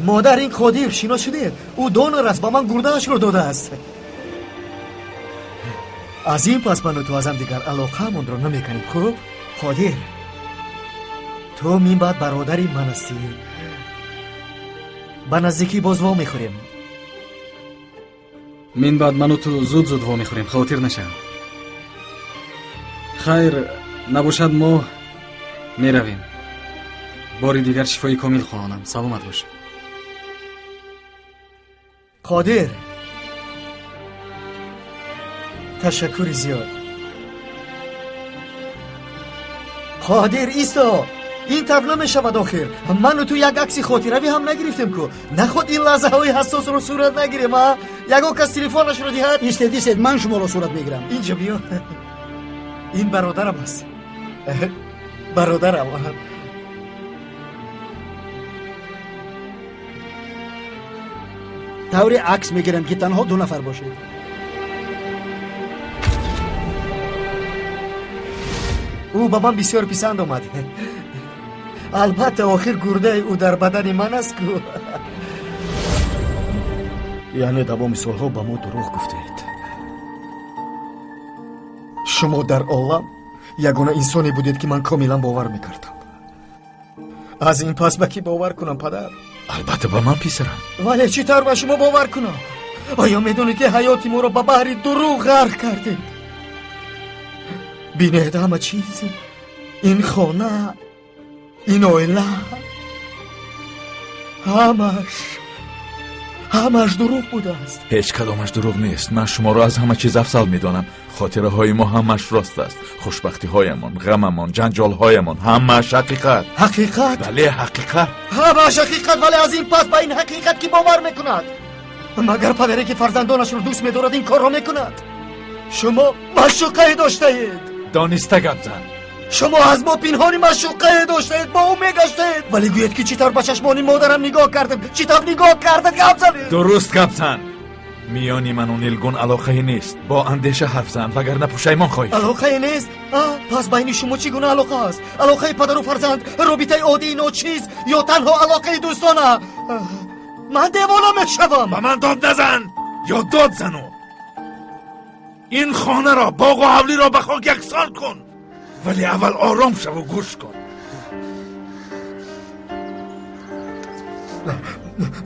Модар, ин Қодир шинос шудед? Ӯ донор аст, ба ман гурдаашро додааст. Аз ин пас ману ту аз ҳамдигар алоқаамонро намекунем. Хуб Қодир, ту минбаъд бародари ман ҳастӣ. Ба наздикӣ боз во мехӯрем. Минбаъд ману ту зуд зуд во мехӯрем, хотир нашав. Хайр набошад, мо меравем. Бори дигар шифои комил хоҳонам. Саломат бош. Қодир, ташаккури зиёд. Қодир, исто! Ин тавр намешавад охир. Ману ту як акси хотиравӣ ҳам нагирифтем ку. Наход ин лаҳзаҳои ҳассосро сурат нагирем, а? Ягон кас телефонашро диҳад. Истед, истед, ман шуморо сурат мегирам. Инҷо биё. Ин бародарам аст. Бародарам. Тавре акс мегирам, ки танҳо ду нафар бошед. Ӯ ба ман бисёр писанд омад. Албатта, охир гурдаи ӯ дар бадани ман аст ку. Яъне давоми солҳо ба мо дурӯғ гуфтед. Шумо дар олам ягона инсоне будед, ки ман комилан бовар мекардам. Аз ин пас ба кӣ бовар кунам, падар? Албатта ба ман, писарам. Вале чӣ тавр ба шумо бовар кунам? Оё медонед, ки ҳаёти моро ба баҳри дурӯғ ғарқ кардед? Бинед, ҳама чиз, ин хона, ин оила, ҳамаш дурӯғ будааст. Ҳеҷ кадомаш дурӯғ нест. Ман шуморо аз ҳама чиз афзал медонам. Хотираҳои мо ҳамаш рост аст. Хушбахтиҳоямон, ғамамон, ҷанҷолҳоямон, ҳамааш ҳақиқат. Ҳақиқат? Бале, ҳақиқат. Ҳамааш ҳақиқат, вале аз ин пас ба ин ҳақиқат кӣ бовар мекунад? Магар падаре, ки фарзандонашро дӯст медорад, ин корро мекунад? Шумо маъшуқае доштаед. Дониста гап зан. Шумо аз мо пинҳони маъшуқае доштаед, бо ӯ мегаштаед. Вале гӯед, ки чӣ тавр ба чашмони модарам нигоҳ кардем, чӣ тавр нигоҳ карда гап занед. Дуруст гап зан. Миёни ману Нилгун алоқае нест. Бо андеша ҳарф зан, вагарна пушаймон хоҳӣ шуд. Алоқае нест? Пас байни шумо чӣ гуна алоқа аст? Алоқаи падару фарзанд, робитаи оддии ночиз ё танҳо алоқаи дӯстона? Ман девона мешавам. Ба ман дод назан ё дод зану. Ин хонаро, боғу ҳавлиро ба хок яксон кун. Вале аввал ором шаву гӯш кун.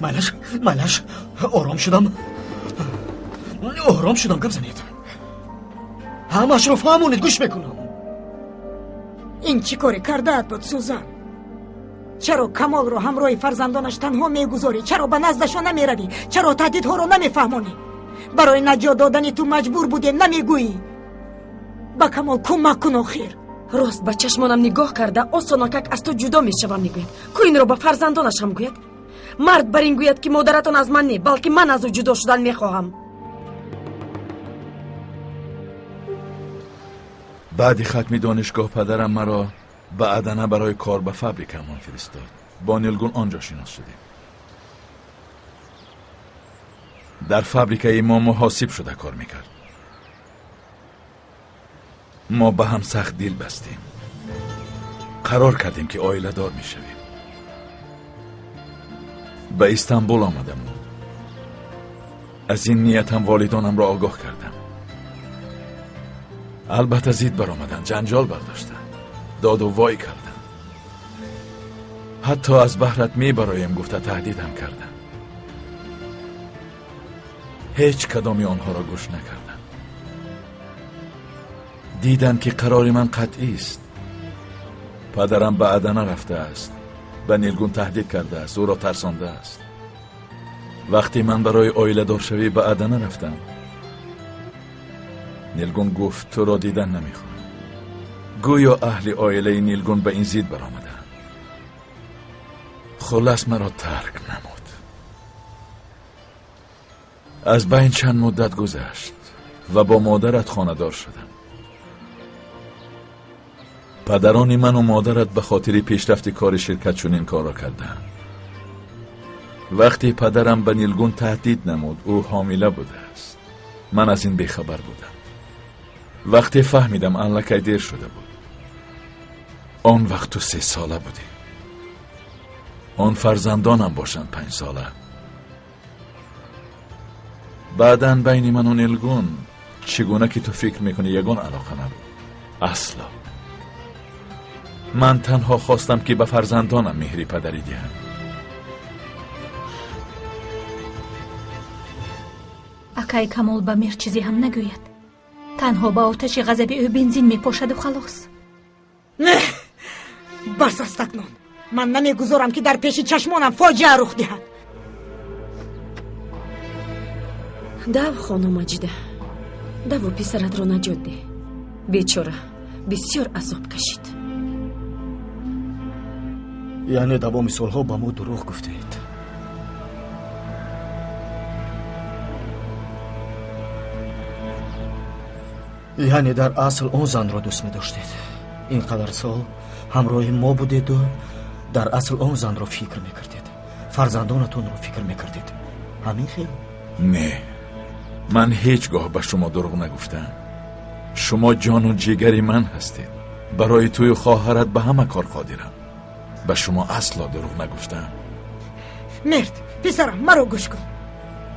Майлаш, майлаш, ором шудам. Ором шудам, гап занед. Ҳамашро фаҳмонед, гӯш мекунам. Ин чӣ коре кардаат буд, Сузан? Чаро Камолро ҳамроҳи фарзандонаш танҳо мегузорӣ? Чаро ба наздашон намеравӣ? Чаро таҳдидҳоро намефаҳмонӣ? Барои наҷот додани ту маҷбур будем, намегӯӣ? Ба Камол кӯмак кун охир. Рост ба чашмонам нигоҳ карда осонакак аз ту ҷудо мешавам мегӯяд. Ку инро ба фарзандонаш ҳам гӯяд? Мард бар ин гӯяд, ки модаратон аз ман не, балки ман аз ӯ ҷудо шудан мехоҳам. Баъди хатми донишгоҳ падарам маро ба Адана барои кор ба фабрикамон фиристод. Бо Нилгун он ҷо шинос шудем. Дар фабрикаи мо муҳосиб шуда кор мекард. Мо ба ҳам сахт дил бастем. Қарор кардем, ки оиладор мешавем. Ба Истанбул омадаму аз ин ниятам волидонамро огоҳ кардам. Албатта зид баромаданд, ҷанҷол бардоштанд, доду вой карданд. Ҳатто аз баҳрат мебароем гуфта таҳдидам карданд. Ҳеҷ кадоми онҳоро гӯш накардам. Диданд, ки қарори ман қатъист. Падарам ба Адана рафтааст, ба Нилгун таҳдид кардааст, ӯро тарсондааст. Вақте ман барои оиладоршавӣ ба Адана рафтам, Нилгун гуфт туро дидан намехоҳам. Гӯё аҳли оилаи Нилгун ба ин зид баромаданд. Хулас маро тарк намуд. Аз байн чанд муддат гузашт ва бо модарат хонадор шудам. Падарони ману модарат ба хотири пешрафти кори ширкат чунин корро карданд. Вақте падарам ба Нилгун таҳдид намуд, ӯ ҳомила будааст. Ман аз ин бехабар будам. Вақте фаҳмидам, аллакай дер шуда буд. Он вақт ту 3 сола будӣ. Он фарзандонам бошанд 5 сола. Баъдан байни ману Нилгун, чӣ гуна ки ту фикр мекунӣ, ягон алоқа набуд асло. Ман танҳо хостам, ки ба фарзандонам меҳри падарӣ диҳам. Акай Камол ба Меҳр чизе ҳам нагӯяд, танҳо ба оташи ғазаби ӯ бензин мепошаду халос. Бас аст акнун. Ман намегузорам, ки дар пеши чашмонам фоҷиа рух диҳад. Дав, хонум Маҷида, даву писаратро наҷот деҳ. Бечора бисёр азоб кашид. Яъне давоми солҳо ба мо дурӯғ гуфтед? Яъне дар асл он занро дӯст медоштед? Ин қадар сол ҳамроҳи мо будеду дар асл он занро фикр мекардед, фарзандонатонро фикр мекардед, ҳамин хел? Не, ман ҳеҷ гоҳ ба шумо дурӯғ нагуфтам. Шумо ҷону ҷигари ман ҳастед. Барои тую хоҳарат ба ҳама кор қодирам. Ба шумо асло дурӯғ нагуфтам. Мерд, писарам, маро гӯш кун.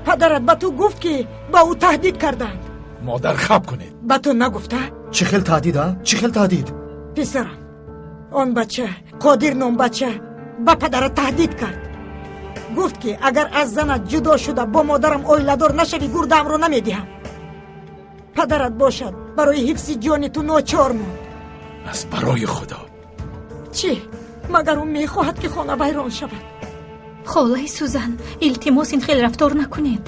Падарат ба ту гуфт, ки ба ӯ таҳдид кардаанд? Модар, хаб кунед. Ба ту нагуфта? Чӣ хел таҳдид, а? Чӣ хел таҳдид? Писарам, он бача, Қодир ном бача, ба падарат таҳдид кард. Гуфт, ки агар аз занат ҷудо шуда бо модарам оиладор нашавӣ, гурдаамро намедиҳам. Падарат бошад, барои ҳифзи ҷони ту ночор монд. Аз барои Худо! Чӣ, магар ӯ мехоҳад, ки хона вайрон шавад? Холаи Сузан, илтимос, ин хел рафтор накунед.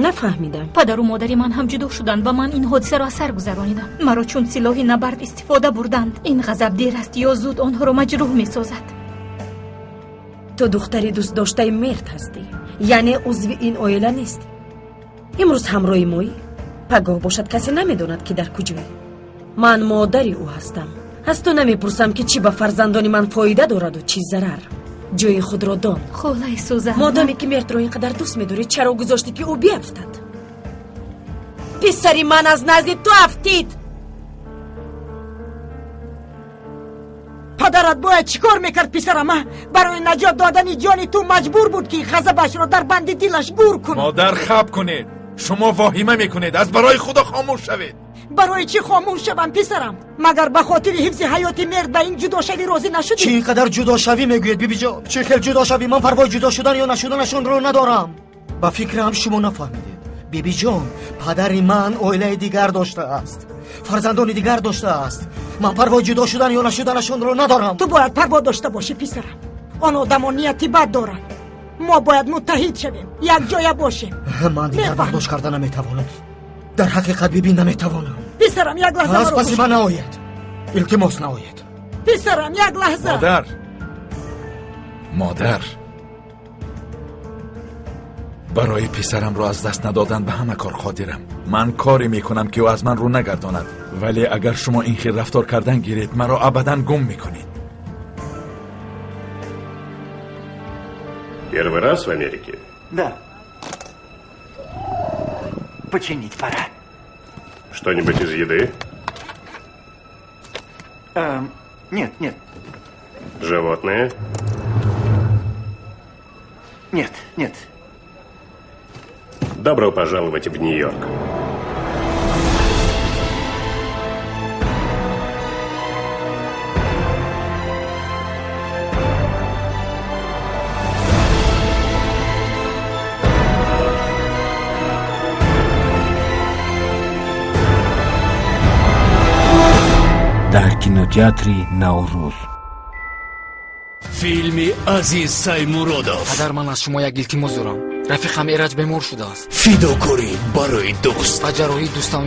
Нафаҳмидам. Падару модари ман ҳам ҷудо шуданд ва ман ин ҳодисаро аз сар гузаронидам. Маро чун силоҳи набард истифода бурданд. Ин ғазаб дер аст ё зуд онҳоро маҷрӯҳ месозад. Ту духтари дӯстдоштаи Мерд ҳастӣ, яъне узви ин оила нестӣ. Имрӯз ҳамроҳи моӣ, пагоҳ бошад, касе намедонад, ки дар куҷоӣ. Ман модари ӯ ҳастам. Аз ту намепурсам, ки чӣ ба фарзандони ман фоида дораду чӣ зарар. Ҷои худро дон. Холаи Сузан. Модоме ки Мердро ин қадар дӯст медорӣ, чаро гузоштӣ, ки ӯ биафтад? Писари ман аз назди ту афтид. Падарат бояд чӣ кор мекард, писарам, а? Барои наҷот додани ҷони ту маҷбур буд, ки ғазабашро дар банди дилаш гур кунад. Модар, хаб кунед. Шумо воҳима мекунед. Аз барои Худо, хомӯш шавед. Барои чӣ хомӯш шавам, писарам? Магар ба хотири ҳифзи ҳаёти Мерд ба ин ҷудошавӣ розӣ нашудӣ? Чӣ ин қадар ҷудошавӣ мегӯед, бибиҷон? Чӣ хел ҷудошавӣ? Ман парвои ҷудо шудан ё нашуданашонро надорам. Ба фикрам, шумо нафаҳмидед, бибиҷон. Падари ман оилаи дигар доштааст, фарзандони дигар доштааст. Ман парвои ҷудо шудан ё нашуданашонро надорам. Ту бояд парво дошта бошӣ, писарам. Он одамон нияти бад доранд. Мо бояд муттаҳид шавем, якҷоя бошем. Ман дигар бардошт карда наметавонам. Дар ҳақиқат, биби, наметавонам. Писарам, як лаҳза. Аз паси ман наояд, илтимос, наояд. Писарам, як лаҳза. Модар, модар, барои писарамро аз даст надодан ба ҳама кор қодирам. Ман коре мекунам, ки ӯ аз ман рӯ нагардонад, вале агар шумо ин хел рафтор кардан гиред, маро абадан гум мекунед. Первый раз в Америке? Да. Починить пора. Что-нибудь из еды? Нет, нет. Животные? Нет, нет. Добро пожаловать в Нью-Йорк. Дар кинотеатри Наврӯз. Филми Азиз Саймуродов. Падар, ман аз шумо як илтимос дорам. Рафиқам Эраҷ бемор шудааст. Фидокорӣ барои дӯст. Ба ҷарроҳии дӯстам.